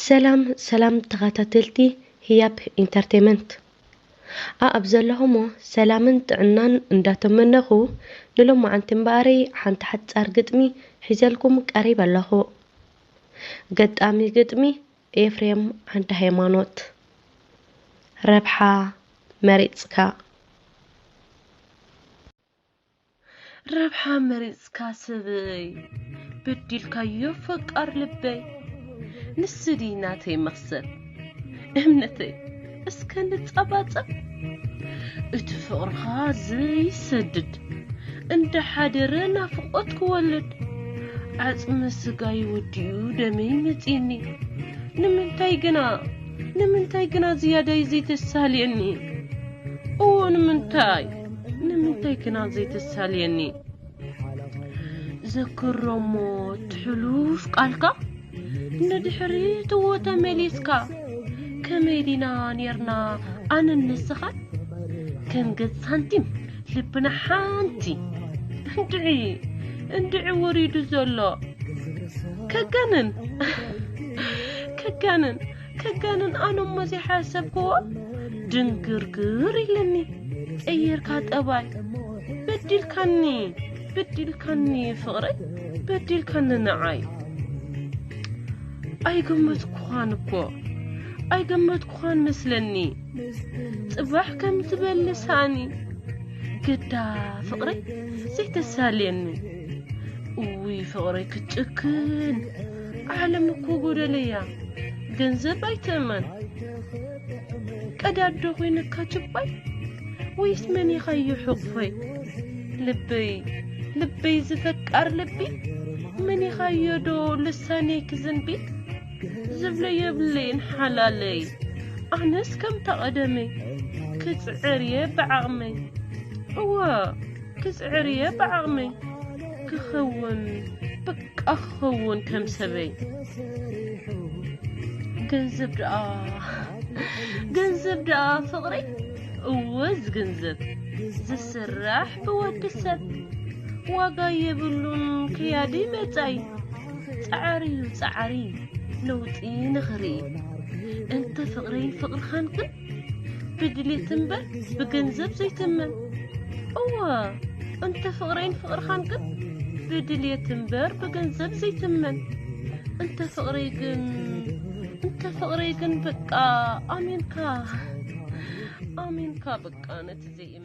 ሰላም ሰላም ተኸታተልቲ ህያብ ኢንተርቴመንት፣ ኣኣብ ዘለኹሞ ሰላምን ጥዕናን እንዳተመነኹ፣ ንሎማዓንቲ እምበኣረይ ሓንቲ ሓጻር ግጥሚ ሒዘልኩም ቀሪበ ኣለኹ። ገጣሚ ግጥሚ ኤፍሬም ዓንደ ሃይማኖት። ረብሓ መሪጽካ። ረብሓ መሪጽካ ሰበይ፣ በዲልካዮ ፈቃር ልበይ። ንሱ ድዩ ናተይ መኽሰብ እምነተይ፣ እስከ ንጸባጸብ። እቲ ፍቕርኻ ዘይሰድድ፣ እንዳሓደረ ናፍቖት ክወልድ። ዓጽመ ስጋይ ወዲኡ ደመይ መጺኒ። ንምንታይ ግና፣ ንምንታይ ግና ዝያዳይ ዘይተሳልየኒ? እዎ ንምንታይ፣ ንምንታይ ግና ዘይተሳልየኒ? ዘክሮሞ እቲ ሕሉፍ ቃልካ፣ ንድሕሪት እዎ ተመሊስካ። ከመይ ዲና ኔርና ኣነን ንስኻን? ከም ገጽ ሳንቲም ልብና ሓንቲ። እንድዒ፣ እንድዒ ወሪዱ ዘሎ። ከጋንን፣ ከጋንን፣ ከጋንን ኣነ እሞ ዘይሓሰብክዎ ድንግርግር ኢለኒ። ቀየርካ ጠባይ። በዲልካኒ፣ በዲልካኒ ፍቕረይ፣ በዲልካኒ ንዓይ። ኣይገመትኩኻን እኮ፣ ኣይገመትኩኻን መስለኒ። ጽባሕ ከም ዝበልሳኒ፣ ግዳ ፍቕረይ ዘይተሳልየኒ። እውይ ፍቕረይ ክትጭክን፣ ዓለም እኮ ጎደለያ፣ ገንዘብ ኣይትእመን። ቀዳዶ ኮይንካ ችባይ፣ ወይስ መኒኻዮ ሕቑፈይ? ልበይ፣ ልበይ ዝፈቃር ልቢ፣ መኒኻዮ ዶ ልሳነይ ክዝንቢ? ዝብሎ የብለይን ሓላለይ፣ ኣነስ ከምታ ቀደመይ፣ ክጽዕር እየ ብዓቕመይ። እወ፣ ክጽዕር እየ ብዓቕመይ፣ ክኸውን፣ በቃ ክኸውን ከም ሰበይ። ገንዘብ ደኣ፣ ገንዘብ ደኣ ፍቕረይ፣ እወ እዚ ገንዘብ ዝስራሕ ብወዲ ሰብ፣ ዋጋ የብሉን ከያዲ መጻይ። ጻዕሪ እዩ ጻዕሪ ለውጢ ንኽርኢ። እንተ ፍቕረይን ፍቕርኻን ግን ብድሌት እምበር ብገንዘብ ዘይትመን። እወ፣ እንተ ፍቕረይን ፍቕርኻን ግን ብድሌት እምበር ብገንዘብ ዘይትመን። እንተ ፍቕረይ ግን፣ እንተ ፍቕረይ ግን በቃ ኣሜንካ፣ ኣሜንካ በቃ ነቲ ዘይእመን።